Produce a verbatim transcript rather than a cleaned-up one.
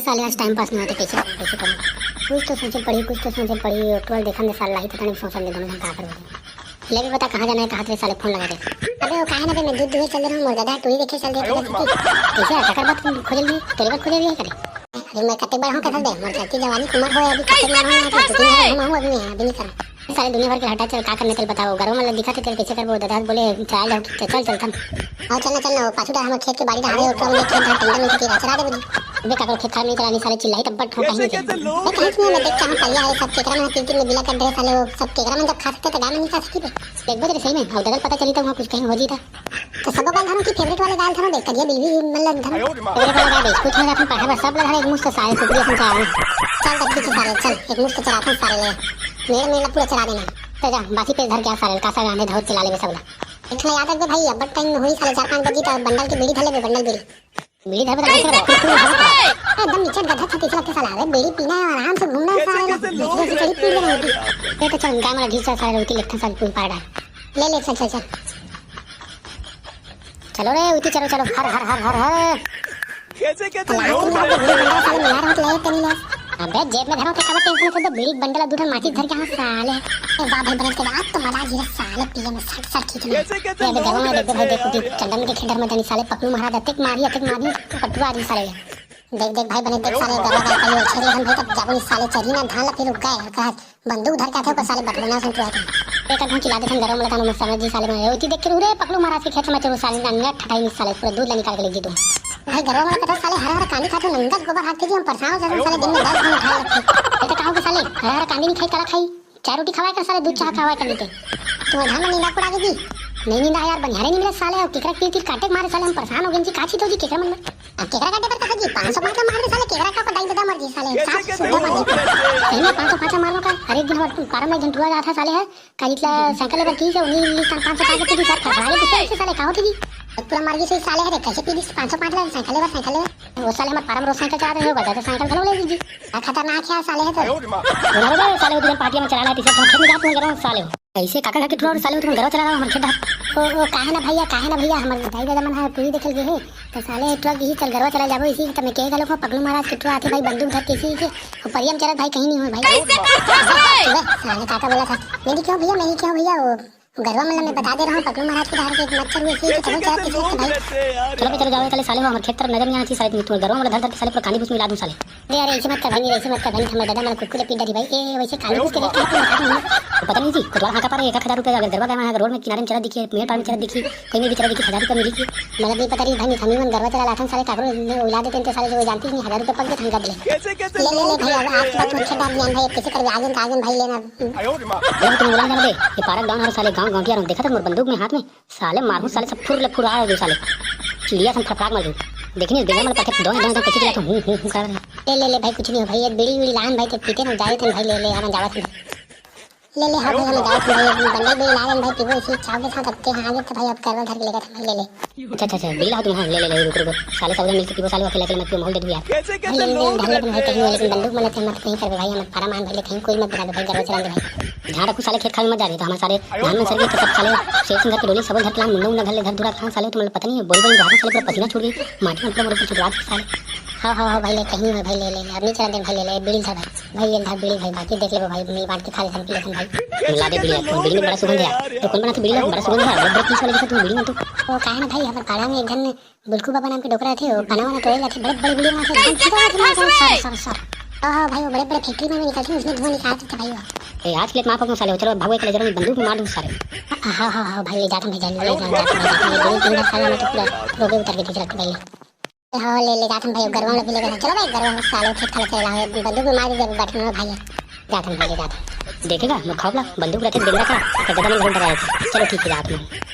साले आज time pass नहीं होते, कैसे करूँ, कैसे करूँ? कुछ तो सोचे पड़ी, कुछ तो सोचे पड़ी। टुअल देखन दे साले, लाही तो तने सोचन दे, दोनों जन का करूँ। ले भी बता कहाँ जाना है, कहाँ तेरे साले फोन लगा दे। अबे वो काहे ना बे, मैं दूध दुहे चल दे रहा हूँ, मोर दादा टूरी देखे चल दे, पता नहीं कैसे है, तकर बात खोजल दी, तेरे बात खोजल दी है करे। अरे मैं कते बड़ा हूँ, कते दे, मोर चलती जवानी कुमार हो, अभी कते बड़ा हूँ, अभी नहीं करूँ। साले दुनिया भर के हटा, चल का करने, चल बताओ, गरवा मन ला दिखा थे, चल कैसे करबो, दादा बोले चल जाओ, चल चल थन। आओ चल ना, चल ना, वो पाछू डहर हमर खेत के बाड़ी डहर है, ओकरा में खेत डहर टेंडर में खेती रचरा दे बुझी। अबे काकर खेत खार में चला नहीं साले, चिल्लाई तब बट ठोका ही नहीं। मैं कहीं नहीं, मैं देख के हम परिया है सब केकरा में तीन तीन में बिला कर दे साले, वो सब केकरा में जब खा सकते तो गाय में नहीं खा सकी बे। देख बे सही में, और दादा पता चली तो वहाँ कुछ कहीं हो जी था। तो सबो गाय धरो की फेवरेट वाले गाय धरो बे, करिया बिलवी मन ला धरो। फेवरेट वाले गाय बे, कुछ नहीं, अपन पढ़ा बस सब ला धरो, एक मुश्त साले कुकरी अपन चाहे। चल तब पीछे साले, चल एक मुश्त चराथन साले ले। मेरे मेरे पूरा चरा देना। तो जा बासी पे धर गया साले, कासा गांधे धौर चला लेबे सब ला। इतना याद रख दे भाई, अब टाइम में हुई साले चार पाँच बजी तो बंडल की बीड़ी धर लेबे, बंडल बीड़ी। बीड़ी धर बता कैसे रख, कुछ नहीं होता। एकदम नीचे गधा था तीसरा के साला, अरे बीड़ी पीना है, आराम से घूमना है साले ना। दूसरे से चढ़ी पी लेना होती। ये तो चल गाय मारा घीचा साले, रोटी लेखा साले पूरी पार डाल। ले ले चल चल चल। चलो रे उती चलो चलो, हर हर हर हर हर। कैसे कैसे लास्ट में आपको बीड़ी बंडल साले मिला रहा हूँ, तो ले तनी ले। अबे जेब में धरो के कब टेंशन से तो बीड़ी बंडल और दूसरा माचिस धर के हाँ साले। ए वाह भाई बने के आज तो मजा आ गया साले पिए में सट सट खींचने। कैसे कैसे ये अबे गरवा में देख दे भाई, देख उती चंदन के खेडर में जानी साले पकलू महाराज अतेक मारी अतेक मारी पटुआ आ रही साले। देख देख भाई बने देख साले गरवा का पहले छेड़े हम भाई तब जाबो नहीं साले चरी ना धान ला फिर उगाए हल्का हाथ बंदूक धर के आथे ओकर साले बटुआ ना संतुआ के। एक आध चिल्ला देथन गरवा में लगा समझ जी साले में उती देख के रे पकलू महाराज के खेत में चलो साले नंगा ठठाई नहीं साले पूरा दूध ला निकाल के ले जी तुम। भाई गरवा वाला कथा साले हरा हरा कांदी खाथो नंगत गोबर हाथ के जी हम परेशान हो जाथन साले दिन में दस घंटा उठाए लगथे। ये तो कहो कि साले हरा हरा कांदी नहीं खाई कला खाई चाय रोटी खवाए कर साले दूध चाह खवाए कर लेते। तो धान में नींदा कुड़ा के जी नहीं नींदा यार बनिहारे नहीं मिले साले और केकरा तीर तीर काटे के मारे साले हम परेशान हो गए जी काची तो जी केकरा मन में। अब केकरा काटे पर कहा जी पाँच सौ पाँच मार दे साले केकरा का पटाई दादा मर जी साले साफ सुथरा मर जी। सही में पाँच सौ पाँच मारनो का हर एक दिन हमारे पारम में एक झन टुरा जाता साले है काली इतला साइकिल लेबर की से उन्हीं इतला पाँच सौ पाँच की साथ फरफराई किसे ऐसे साले का होती जी। पूरा मार गई सही साले है रे कैसे पी दी पाँच सौ पाँच ला साइकिल लेबर साइकिल लेबर वो साले हमारे पारम रोज साइकिल चला रहे हो बता साइकिल खलो ले जी। आ खतरनाक है साले है तो। अरे साले वो दिन पार्टी में चला ला तीसरे खेत में जात हूँ गरवा साले हो। ऐसे काका घर के टुरा और साले हो तुम गरवा चला रहा हो हमर खेत। ओ ओ काहे ना भैया काहे ना भैया हमर दाई दादा मन है पूरी देखल गए है। तो साले टुरा की चल गरवा चला जाबो इसी तमे के गलो को पगलू महाराज के टुरा आथे भाई बंदूक धर के इसी के। और परियम चलत भाई कहीं नहीं हो भाई। कैसे कैसे साले काका बोला था। नहीं क्यों भैया नहीं क्यों भैया वो गरवा मतलब मैं बता दे रहा हूँ पगलू महाराज के डहर के मच्छर हुए इसी के तबो चलत किसी भाई। चलो बे चलो जाओ साले साले हो हमर खेत तरफ नजर नहीं आना चाहिए साले तुम गरवा मतलब धर धर के साले पूरा कांदी भूस मिला दूँ साले। अरे अरे ऐसे मत कर भाई ऐसे मत कर भाई हमर दादा मन कुकुर पीट डरी भाई। ए वैसे कांदी भूस के रेट क्या है बता दो। पता नहीं जी कोतवाल हाँका पारे एक एक हजार रुपये अगर गरवा गया रोड में किनारे में चला दिखिए मेड़ पार में चला दिखिए कोई में भी चला दिखिए हजार रुपये मिली की। मतलब नहीं पता रही भाई हम ही मन गरवा चला लाथन साले काकरो ने उला देते तो साले जो जानती नहीं हजार रुपये पग के थंगा दिले। कैसे कैसे ले ले ले भाई अब आज के बाद छोड़ छे डाल दिया भाई कैसे कर आगे आगे भाई लेना। अरे तुम बुला जाना दे ये पारक डाउन हर साले गांव गांव यार देखा था मोर बंदूक में हाथ में साले मारू साले सब फुर ले फुर आ गए साले चिड़िया सन फटफाट मर गई। देखनी देखा मतलब पथे दोनों दोनों कैसे चिल्ला तो हूं हूं हूं कर रहे। ले ले ले भाई कुछ नहीं हो भाई ये बीड़ी बीड़ी लान भाई ते पीते ना जाए थे भाई ले ले आना जावा थे। ले ले हाँ भाई हम जावा थे भाई बंदे बीड़ी लान भाई पीबो इसी चाव के साथ अब ते हाँ आगे तो भाई अब करवा घर के लेकर थे भाई ले ले। अच्छा अच्छा अच्छा बीड़ी लाओ तुम हाँ ले ले ले रुको रुको साले सब मिलके पीबो साले अकेले अकेले मत पियो माहौल दे दो यार। कैसे भाई कैसे ले ले लोग धर ले तुम भाई कहीं लेकिन बंदूक मत मत कहीं कर भाई मत पारा मान भाई कहीं कोई मत बता दो भाई गरवा चला दे भाई। ध्यान रखो साले खेत खाल में मत जा रहे तो हमारे सारे धान में सर के तो सब साले शेर सिंह घर के डोली सब घर के लान मुंडा उंडा घर ले घर दूरा खान साले तुम्हारे पता नहीं है बोल बोल रहा साले पूरा पसीना छूट गई। माटी में पूरा मोर ऊपर चुटवा के साले। हाँ हाँ हाँ भाई ले कहीं है भाई ले ले ले अब नहीं चला दे भाई ले ले बीड़ी था भाई। भाई ये था बीड़ी भाई बाकी देख ले भाई मैं बांट के खा लेता पी लेता भाई। ला दे बीड़ी यार बीड़ी में बड़ा सुगंध है यार तो कौन बनाते बीड़ी बड़ा सुगंध है बड़ा पीस वाले जैसे तुम बीड़ी में तो। वो कहा ना भाई हमारे पाड़ा में एक जन बुलकू बाबा नाम के डोकरा थे वो खाना वाना तोड़े लाथे बड़े बड़े बीड़ी बनाते एकदम ठीक है तुम्हारे सर सर सर। हाँ हाँ भाई वो बड़े बड़े फैक्ट्री में भी निकलते हैं उसमें धुआं निकालते थे भाई वो। ए आज के लिए माफ हो साले चलो भागो एक ले जरा बंदूक में मार दूं सारे। हाँ हाँ हाँ भाई ले जाते हैं भाई ले जाते हैं ले जाते हैं बीड़ी तीन साल में तो पूरा रोगे उतर के दिख रखते भाई। हाँ ले ले जाते हैं भाई गरवा लगी लेके चलो भाई गरवा साले खेत खा चले लाओ बंदूक में मार दे बैठे ना भाई। जाते हैं भाई ले जाते हैं। देखेगा मैं खौफला बंदूक रखे बिंदा का तो गदन में घूम रहा है चलो ठीक है जाते हैं।